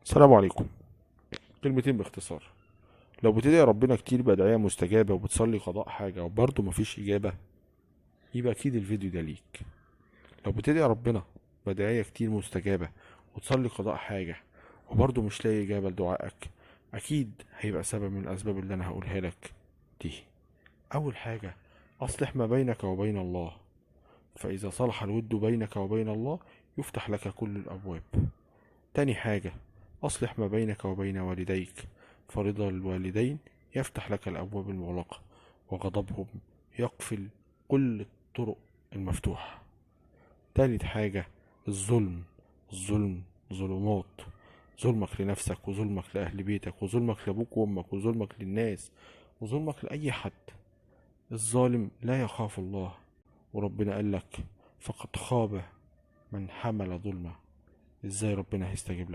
السلام عليكم. كلمتين باختصار. لو بتدعي ربنا كتير بأدعية مستجابة وبتصلي قضاء حاجة وبرضه مفيش إجابة، يبقى أكيد الفيديو ده ليك. لو بتدعي ربنا بأدعية كتير مستجابة وتصلي قضاء حاجة وبرضه مش لاقي إجابة لدعائك، أكيد هيبقى سبب من الأسباب اللي أنا هقولها لك دي. أول حاجة، أصلح ما بينك وبين الله، فإذا صلح الود بينك وبين الله يفتح لك كل الأبواب. تاني حاجة، أصلح ما بينك وبين والديك، فرضا الوالدين يفتح لك الأبواب المغلقة، وغضبهم يقفل كل الطرق المفتوحة. تالت حاجة، الظلم. الظلم ظلمات، ظلمك لنفسك وظلمك لأهل بيتك وظلمك لأبوك وأمك وظلمك للناس وظلمك لأي حد. الظالم لا يخاف الله، وربنا قال لك فقد خاب من حمل ظلمه. ازاي ربنا هيستجيب لك؟